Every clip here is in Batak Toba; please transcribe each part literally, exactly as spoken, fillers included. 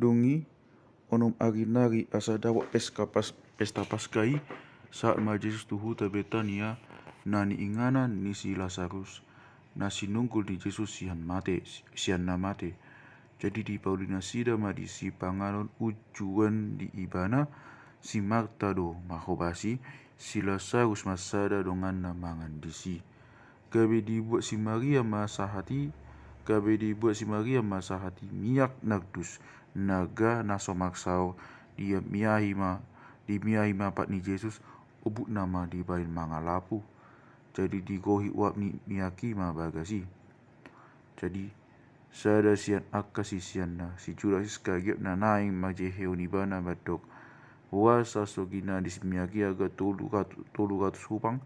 Dung i, onom ari nari asa dapot pesta Pas-, pesta Paska i, sahat ma Jesus tu huta Betania, na niinganan ni si Lasarus, na sinunggul ni Jesus sian mate, sian na mate. Jadi dipauli nasida ma disi panganon unjuan di ibana. Si Marta do manghobasi, si Lasarus ma sada donganna mangan disi. Gabe dibuat si Maria ma sahat i, gabe dibuat si Maria ma sahat i miak nardus, naga na so marsaor, dimiahi ma, dimiahi ma pat ni Jesus, obukna ma dibahen mangalapu. Jadi digohi uap ni miak i ma bagas i. Jadi sada sian angka siseanna, si Judas Iskariot, na naeng manjehehon ibana, mandok, huasa so ginadis miak i angka tolu ratu-, tolu ratus hupang,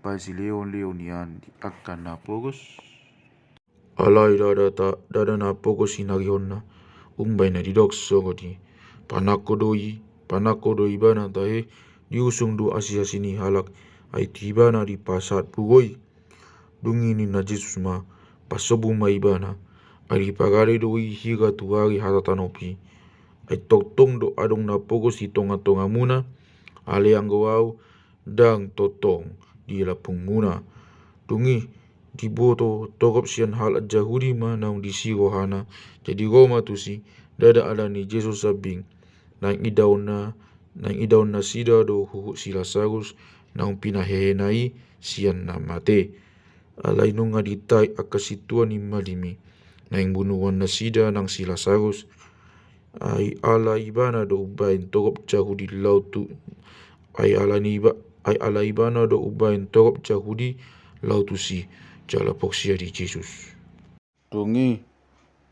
bahen silehonlehon nian di angka na pogos. Alai ndada ta-, ndada na pogos hinarihonna umbahen na didok sogot i. Panangko do i, panangko do ibana tahe, diusung do asiasi ni halak, ai tu ibana dipasahat pugo i. Dung i ninna Jesus ma, pasombu ma ibana. Ai diparade do i hira tu ari hata tanopi. Ai tongtong do adong na pogos di tongatongamuna, alai anggo ahu, ndang tongtong di lambungmuna. Dung i diboto torop sian halak Jahudi ma naung disi rohana. Jadi ro ma tusi, ndada ala ni Jesus sambing. Naeng idaonna, naeng idaon nasida do huhut si Lasarus, naung pinahehena i sian na mate. Alai nunga ditait angka sintua ni malim i, naeng bunuhon nasida nang si Lasarus. Ai ala ibana do umbahen torop Jahudi laho tu, ai ala ni iba-, ai ala ibana do umbahen torop Jahudi laho tusi, jala porsea di Jesus. Dung i,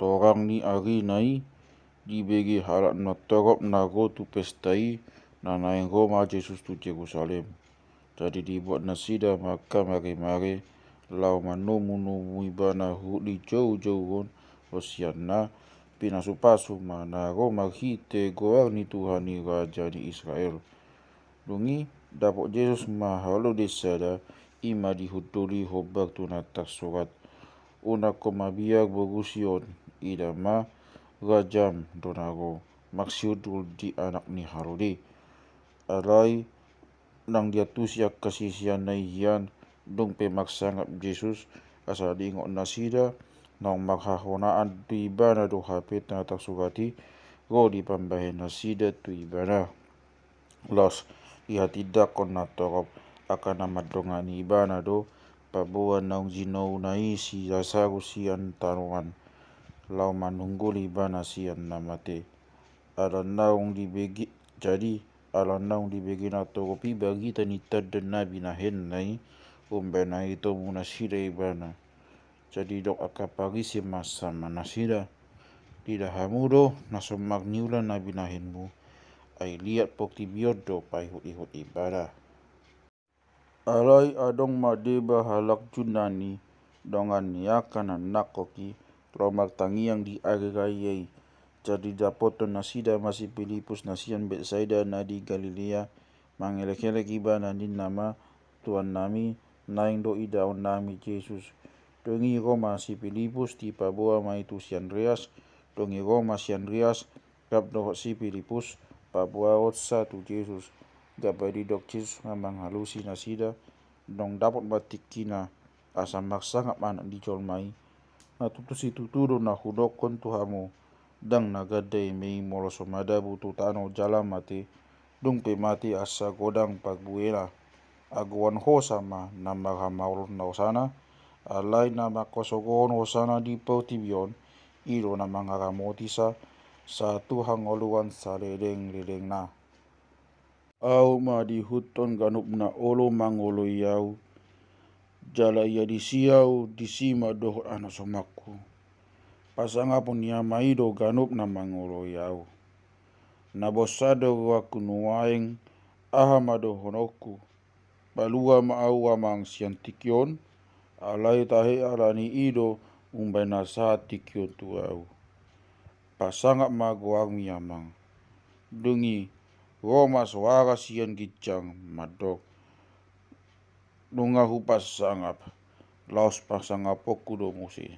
torang ni arina i, dibege halak na torop na ro tu pesta i, na naeng ro ma Jesus tu Jerusalem. Jadi dibuat nasida ma angka maremare, laho manomunomu ibana huhut di joujouon, sian na pinasupasu ma na ro marhite goar ni Tuhan i, Raja ni Israel. Dung i, dapot Jesus ma halode sada, i ma dihunduli hombar tu na tarsurat, unang ho mabiar boru Sion, ida ma rajam do na ro marsihundul di anak ni halode. Alai ndang diantusi angka siseanna i hian, dung pe marsangap Jesus, asa diingot nasida, naung marhahonaan tu ibana do hape na tarsurat i, ro dipambahen nasida tu ibana. Laos dihatindangkon na torop angka na mandongani ibana do, paboa naung jinouna i si Lasarus sian tanoan, laho manungguli ibana sian na mate. Ala naung dibege, jadi, ala naung dibege na torop i barita ni tanda na binahenna i, umbahen na itomu nasida ibana. Jadi didok angka Parisi ma sama nasida, diida hamu do na so marniula na binahenmu, ai liat portibi on do paihutihut ibana. Alai adong ma deba halak Junani, dongan ni angka na nangkok i, laho martangiang di ari raya i. Jadi dapothon nasida ma si Pilipus na sian Betsaida na di Galilea, mangelekelek ibana, ninna ma, Tuannami, naeng do idaonnami Jesus. Dung i ro ma si Pilipus, dipaboa ma i tu si Andreas. Dung i ro ma si Andreas rap dohot si Pilipus, paboahonsa tu Jesus. Gabe didok Jesus ma mangalusi nasida, ndang dapot ma tingkina asa marsangap Anak ni jolma i. Na tutu situtu do na hudokkon tu hamu, ndang na ganda eme i molo so madabu tu tano jala mate, dung pe mate asa godang parbuena. Agoan hosa ma na marhamaolon na hosana, alai na manghasogohon hosana di portibi on, i do na mangaramoti sa, sahat tu hangoluan salelenglelengna. Ahu ma diihuthon ganup na olo mangoloi ahu, jala ia disi ahu, disi ma dohot anak somakku. Pasangapon ni Ama i do ganup na mangoloi ahu. Na bosa do goarhu nuaeng, aha ma dohononku? Palua ma ahu, Amang, sian tingki on, alai tahe ala ni i do umbahen na sahat tingki on tu ahu. Pasangap ma goarmi, Amang. Dung i, ro ma soara sian ginjang mandok, nunga hupasangap, laos pasangaponku do muse.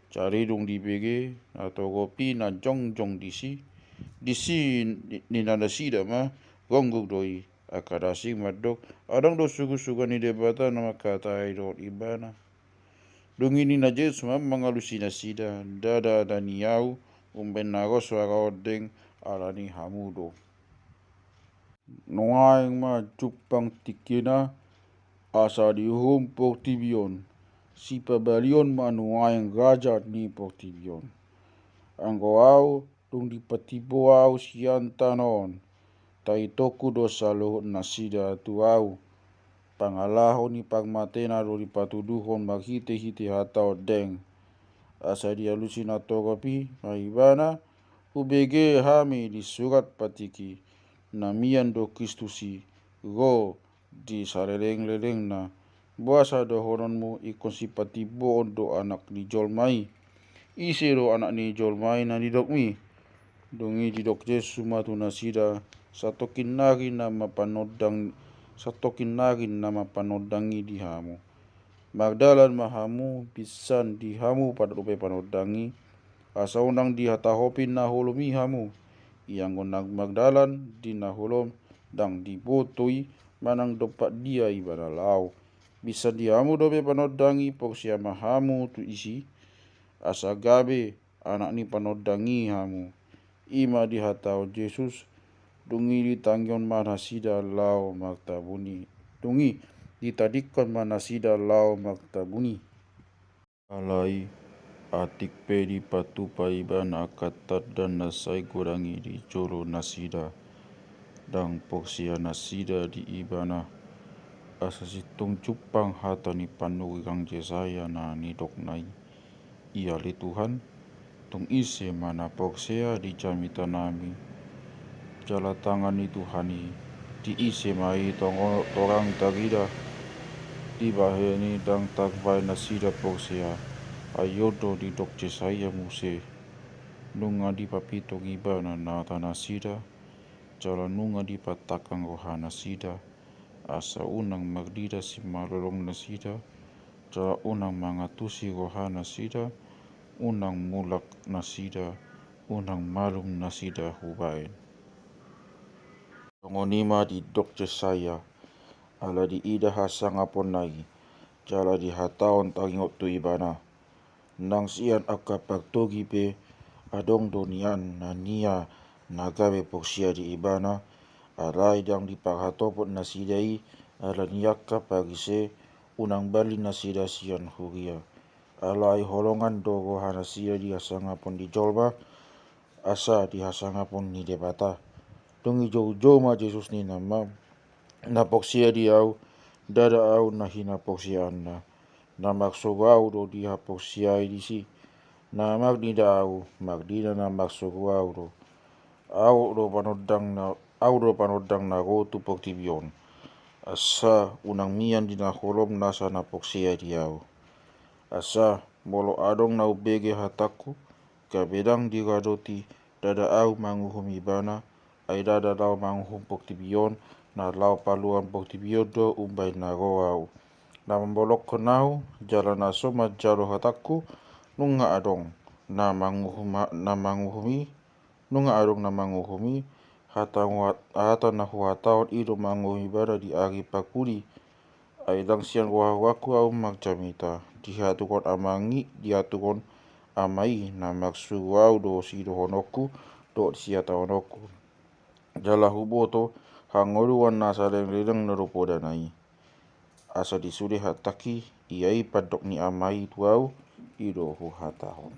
Jadi dung dibege na togu i na jongjong disi, disi ni, ninna nasida ma, gonggung do i. Angka na asing mandok, adong do sugusuguan ni Debata na mangkatai dohot ibana. Dung i ninna Jesus ma mangalusi nasida, ndada, ndada ni ahu, umbahen na ro suara ondeng ala ni hamu do. Nuaeng ma jumpang tingkina, asa diuhum portibi on. Sipabalion ma nuaeng raja ni portibi on. Anggo ahu, dung dipatimbo ahu sian tano on, taitongku do saluhut nasida tu ahu. Pangalaho ni parmatena do dipatuduhon marhitehite hata ondeng. Asa dialusi na torop i ma ibana, hubege hami di surat patik i, na mian do Kristus i, ro di salelenglelengna. Boasa dohononmu ingkon sipatimboon do Anak ni jolma i? Ise do Anak ni jolma i na nidokmi? Dung i didok Jesus ma tu nasida, satongkin nari nama panondang, satongkin nari nama panondang i di hamu. Mardalan ma hamu, pinsan di hamu pado dope panondang i, asa unang dihatahon na holom i hamu. Ia anggo na mardalan di na holom, ndang diboto i manang dompak dia ibana laho. Pinsan di hamu dope panondang i, porsea ma hamu tu disi, asa gabe anak ni panondang i hamu. I ma dihatahon Jesus, dung i ditangihon ma nasida laho martabuni. Dung i ditadingkon ma nasida laho martabuni. Alai, atik pe dipatupa ibana angka tanda na sai godang i di jolo nasida, ndang porsea nasida di ibana. Asa sintong jumpang hata ni panurirang Jesaya na nidokna i. Ia ale Tuhan, tung ise ma na porsea di jamitanami? Jala tangan ni Tuhan i, di ise ma i tongo-, torang tarida? Dibahen i ndang tarbahen nasida porsea, ai on do didok Jesaya muse. Nunga dipapitong ibana natanasida, jala nunga dipatangkang rohanasida, asa unang marnida simalolong nasida, jala unang mangantusi rohanasida, unang mulak nasida, unang malum nasida hubahen. Songon i ma didok Jesaya, ala diida hasangaponna i, jala dihatahon taringot tu ibana. Nang sian angka partogi pe adong do nian na nia na gabe porsea di ibana, alai ndang diparhatopot nasida i ala ni angka Parise, unang bali nasida sian huria. Alai holongan do rohanasida di hasangapon ni jolma, asa di hasangapon ni Debata. Dung i joujou ma Jesus ninna ma, na porsea di ahu, ndada ahu na hinaporseaanna. Na marsogo ahu do dihaporseai disi. Na marnida ahu, marnida na marsogo ahu do. Ahu do panondang na, ahu do panondang na ro tu portibi on. Asa unang mian di na holom nasa na porsea di ahu. Asa molo adong na umbege hatangku, gabe ndang diradoti, ndada ahu manguhum ibana, ai ndada laho manguhum portibi on, na laho paluahon portibi on do umbahen na ro ahu. Na mambolongkon ahu, jala na so manjalo hatangku, nunga adong na manguhum, na manguhum i, nunga adong na manguhum i, hata, hata na huhatahon i do manguhum ibana di ari parpudi. Ai ndang sian roharohangku ahu marjamita, dihatuhon Amang i, dihatuhon Ama i, na marsogo ahu do sidohononku dohot sihatahononku. Jala huboto hangoluan na salelengleleng na do podana i. Asa di sude hatangki, ia i pandok ni Ama i tu ahu, i do huhatahon.